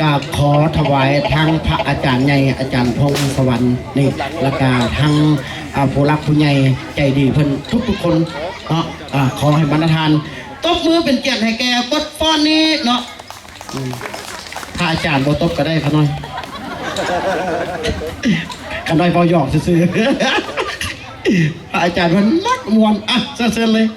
ກະຂໍຖວາຍທັງພະອາຈານໃຫຍ່ ອາຈານພົງສະຫວັນນີ້ ແລ້ວກະທັງ ອ່າ ຜູ້ຫຼັກຜູ້ໃຫຍ່ໃຈດີເພິ່ນທຸກໆຄົນເນາະ ອ່າ ຂໍໃຫ້ບັນດາທ່ານຕົບມືເປັນກຽດໃຫ້ແກ່ບົດຟ້ອນນີ້ເນາະ. ອືມ ພະອາຈານບໍ່ຕົບກໍໄດ້ຂະນ້ອຍ ຂະນ້ອຍເວົ້າຫຍອກຊື່ໆ ພະອາຈານເພິ່ນມັກມ່ວນ. ອ່ະ ເຊີນເລີຍ.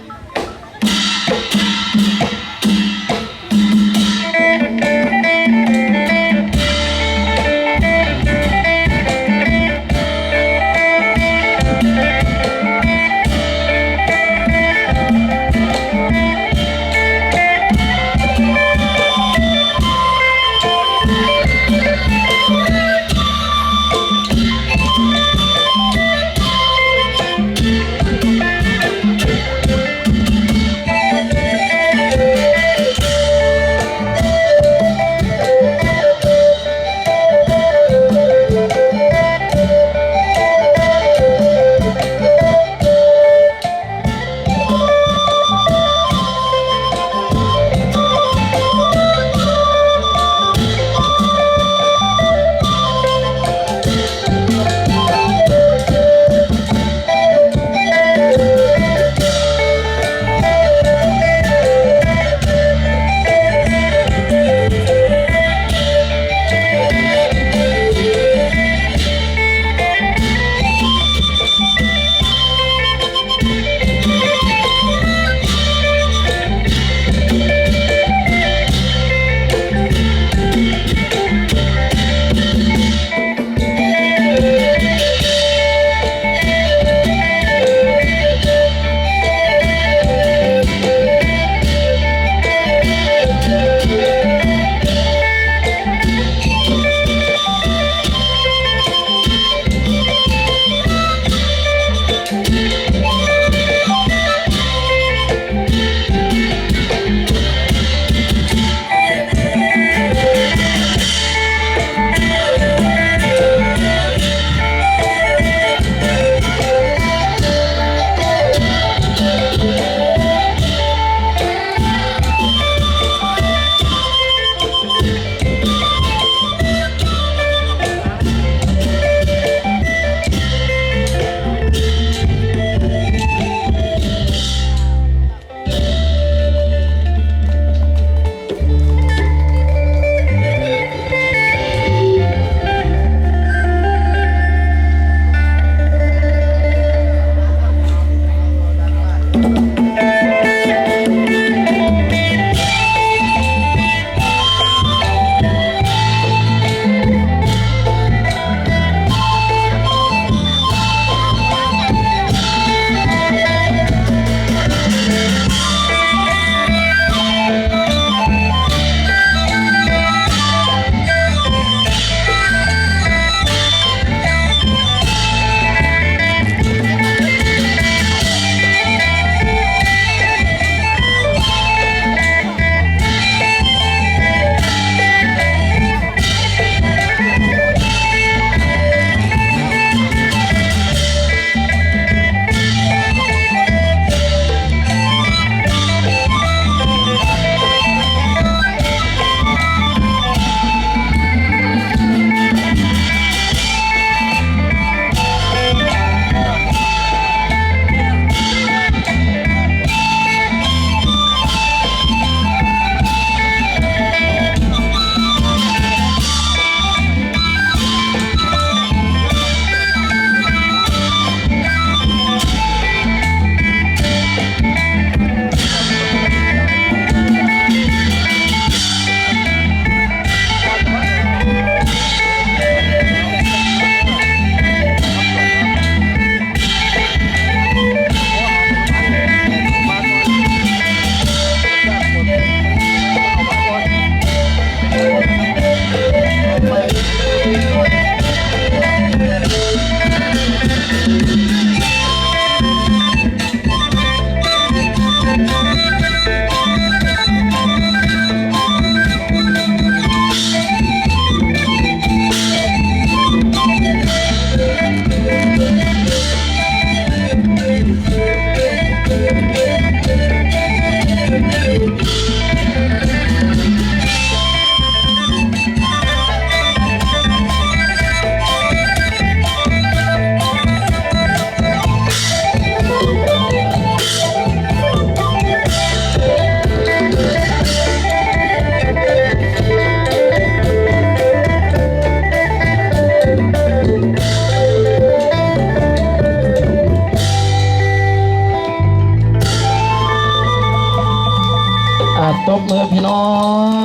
ພີ່ນ້ອ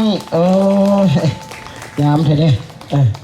ງ ເອີ ງາມແທ້ເດ້ ເອີ.